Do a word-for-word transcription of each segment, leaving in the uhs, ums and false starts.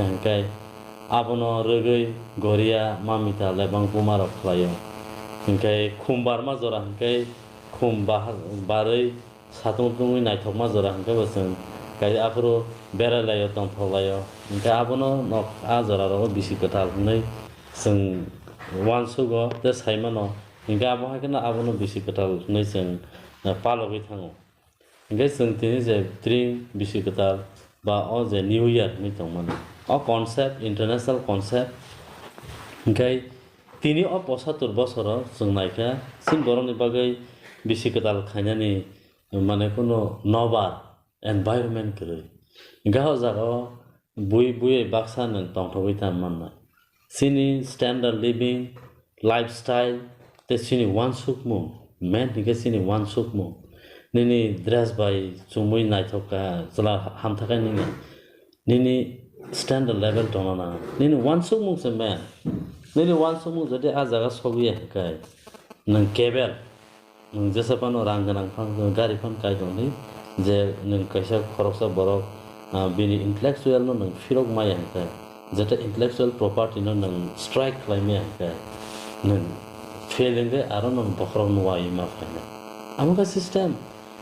Hingkhe abono rwgwi goria mamita lebang bumarok khlaio. Hingkhe khum barma jora hingkhe khum bahar-, barwi satung tungwi naithokma jora hingkhe bo chwng kai aphuru berai laio, tongthok laio. Hingkhe abono nok a jora rogo bisi kwtal hwnwi chwng uansugo tei sai mano. Hingkhe abo hai kheno abono bisi kwtal hwnwi chwng, eh, palogwi thango. Hingkhe chwng tini je tring bisi kwtal ba o je New Year hinwi tongmani, o concept, international concept, hingkhe tini o posatur bosoro chwng naikha chini borokni bagwi bisi kwtal khainani mane kuno nobar environment kwrwi. Hingkhe o jaga o bui bui baksa nwng tongthogwi ta mannai. Chini standard living, lifestyle, tei chini uansukmung, main hingkhe chini uansukmung. Nini dress bai chumui naithok kha, chwla hamthakhai nini, nini standard level tongna nang. Nini uansukmung se main. Nini uansukmung jodi a jaga sogwi ya hwnkhe, nwng kebel, nwng jesa phano rang gwnang phano gari phano kai tongdi, je nwng kaisa khoroksa borok, ah, bini intellectual no nwng phirok maya hwnkhe, jeta intellectual property no nwng strike khlai maya hwnkhe, nwng fail hwnkhe aro nwng bokhorok nuwaiwi ma phainai. Amo khe system.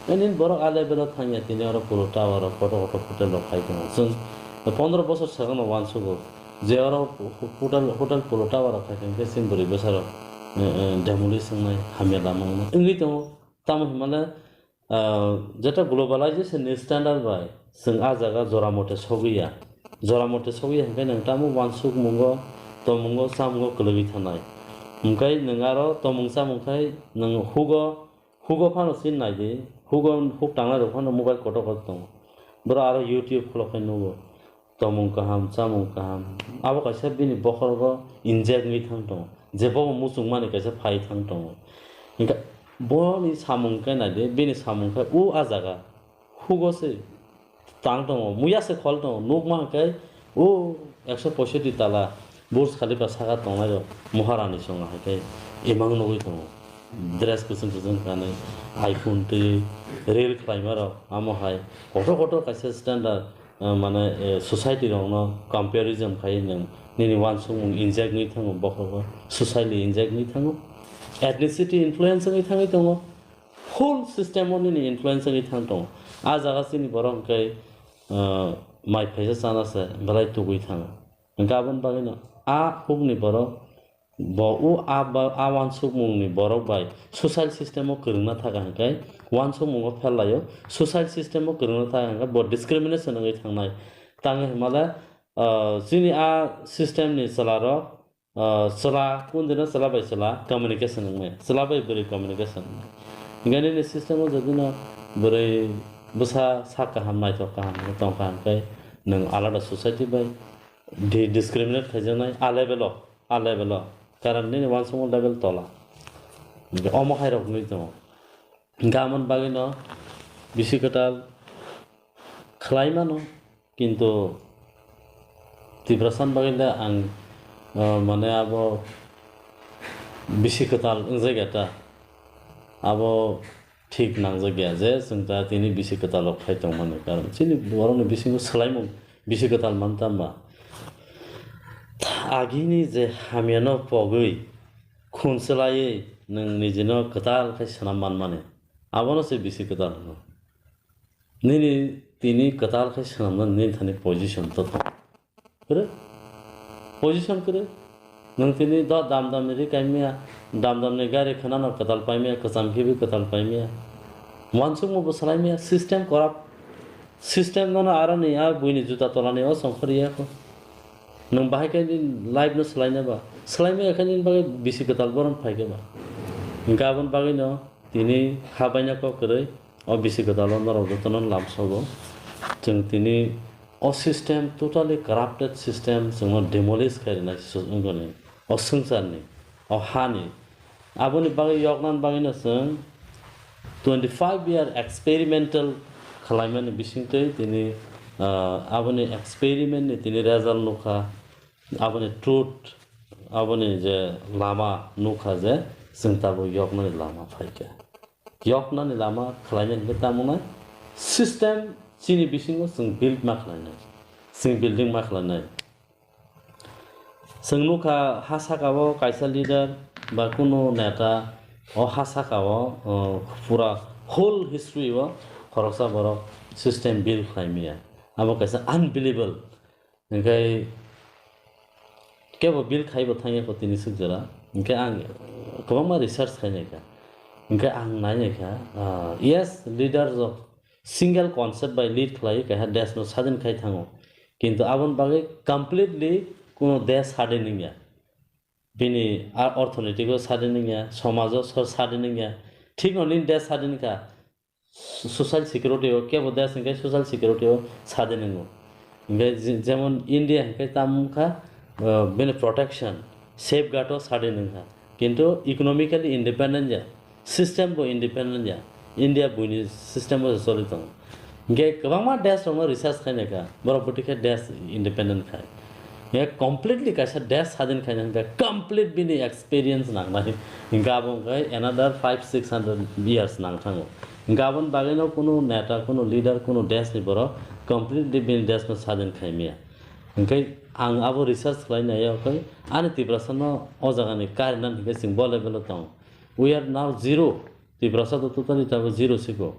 Nini borok a level o thangya, tini oro Polo Tower o kotor kotor hotel rok khai tongo. Chwng pondro bosor sakano uansugo. Je oro hotel, hotel Polo Tower rok khai tongkhe chini bwrwi bwsarok, eh, eh, demolish wngnai, hamya lama wngnai wngwi tongo. Tamo hinmale, ah, jeta globalization ni standard bai chwng a jaga jora mote sogwi ya. Jora mote sogwi ya hwnkhe nwng tamo uansukmungo, tongmungo, chamungo kwlwgwi thanai. Hwnkhe nwng aro tongmung chamung khai nwng hugo, hugo phano sin naidi, hugo huk tangnai rok phano mobile kotor kotor tongo. Borok aro YouTube khulok khai nugo. Tongmung kaham, chamung kaham, abo kaisa bini bokhorogo inject wngwi thang tongo, jebo bo muchungmani kaisa phai thang tongo. Hingkhe boni samung khe naidi, bini samung khe o a jaga hugo se tang tongo, muya se khol tongo, nukma hwnkhe o ekso poishotti tala Burj Khalifa saka tongnai rok Maharani songo hai khe imang nugwi tongo, dress kwchwng kwchwng kanwi, iPhone twi reel khlaima rok, amo hai kotor kotor kaisa standard. Ah, mane, eh, society rokno comparison khai nwng nini uansukmung inject wngwi thango, bokhorogo socially inject wngwi thango, ethnicity influence wngwi thangwi tongo, whole system o nini influence wngwi thang tongo. A jaga chini borok hwnkhe, ah, mai phaisa chana se belai tugwi thango. Hwnkhe aboni bagwino a hukni borok Bo o a ba-, a uansukmungni borok bai social system o kwrwngna thaka hwnkhe uansukmungo pherlaio, social system o kwrwngna thaka hwnkhe bo discrimination wngwi thangnai. Tangwi hwnmale, ah, chini a system ni chwlarok, ah, chwla, kundino chwla bai chwla communication wngmaya, chwla bai bwrwi communication wngmaya. Hwnkhe nini system o jodi no bwrwi bwsa sak kaham, naithok kaham tong kaham khe nwng alada society bai di-, discriminate khaijaknai a level o. A level o, karon nini uansukmung level tola. Hingke omo hai rok wngwi tongo. Hingke amoni bagwi no bisi kwtal khlai mano, kintu Tiprasa ni bagwi le ang, ah, mane abo bisi kwtal wngjakya ta. Abo thik nangjak ya je chwng ta tini bisi kwtal rok khai tongmani, karon chini borokni bisingo swlaimung bisi kwtal man tamba. Agini je hamyano pogwi khun swlaiwi nwng nijino kwtal khai swnam manmani, abono se bisi kwtal hwno. Nini tini kwtal khai swnamnani nini thani position to tong. Kwrwi? Position kwrwi? Nwng tini do dam dam ni ri kaimya, dam dam ni gari khwnano kwtal paimya, kwcham khibi kwtal paimya. Uansukma bo swlaimya, system corrupt. System nono aroni a buini juta tolani o songkhor ya kho. Nwng bahai khe nini life no swlaina ba? Swlaimaya khe nini bagwi bisi kwtal borom phai khe ba? Hingkhe aboni bagwi no tini ha baina kok kwrwi. O bisi kwtal o norok jotono lamsogo. Chwng tini o system, totally corrupted system, chwngno demolish khai rwnai se wngkoni. O swngcharni, o hani. Aboni bagwi yoknani bagwino chwng twenty five year experimental khwlaimani bisingtwi tini, ah, aboni experiment ni tini result nukha. Aboni truth, aboni je lama nukha je chwng tabuk yoknani lama phaikha. Yoknani lama khlainai hwnkhe tamo nai system chini bisingo chwng build ma khlainai, chwng building ma khlainai. Chwng nukha, ha saka o kaisa leader ba kunu neta o ha saka o, uh, pura whole history o khoroksa borok system build khlai maya. Abo kaisa unbelievable. Hingke kebo build khaibo thangya ko tini suk jora. Hingke ang kwbangma research khainai kha. Hingke ang nainai kha, uh, yes, leaders of single concept bai lead khlai kaiha desh no sadin khai thango. Kintu aboni bagwi completely kuno desh sadin wngya. Bini a-, orthonoitiko sadin wngya, somajo so-, sadin wngya. Thik no nini desh sadin kha. So-, social security o, kebo desh hingke social security o sadin wngo. Hingke je-, jemon India hingke tamo wngkha, uh, bini protection, safeguard o sadin wngkha. Kintu economically independent ya, system bo independent ya, India buini system o se choli tongo. Hingke kwbangma desh rokno research khainai kha, borok bwtwi khe desh independent khai. Hingke completely kaisa desh sadin khaina hingke complete bini experience nangnai. Hingke abo hingke another five six hundred years nang thango. Hingke aboni bagwino kunu neta, kunu leader, kunu desh ni borok completely bini desh no sadin khai maya. Hingke ang abo research khlai nai ya, hingke ani Tiprasa no o jaga ni karinani hingke chwng bo level o tongo. We are now zero. Tiprasa to totally tabuk zero siko.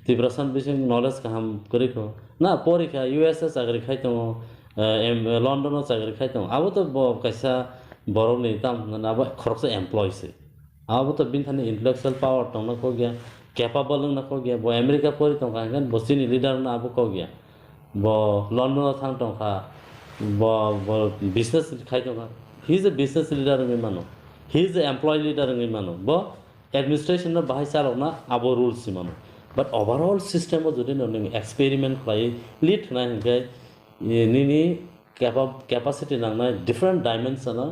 Tiprasa ni bising knowledge kaham kwrwi kho. Na, porikha U S A chakri khai tongo, eh, em, London o chakri khai tongo. Abo to bo kaisa borok ni tam hwnna abo khoroksa employee se. Abo to bini thani intellectual power tongna kok ya, capable wngna kok ya. Bo America pori tongkha hingkhe bo chini leader wngna abo kok ya. Bo London o thang tongkha, bo, bo business khai tongkha. He is a business leader wngwi mano. He is a employee leader wngwi mano. Bo administration no bahai chalokna abo rules si mano. But overall system o jodi no nwng experiment khlai lead khnai hingkhe, eh, nini capa-, capacity nangnai different dimension o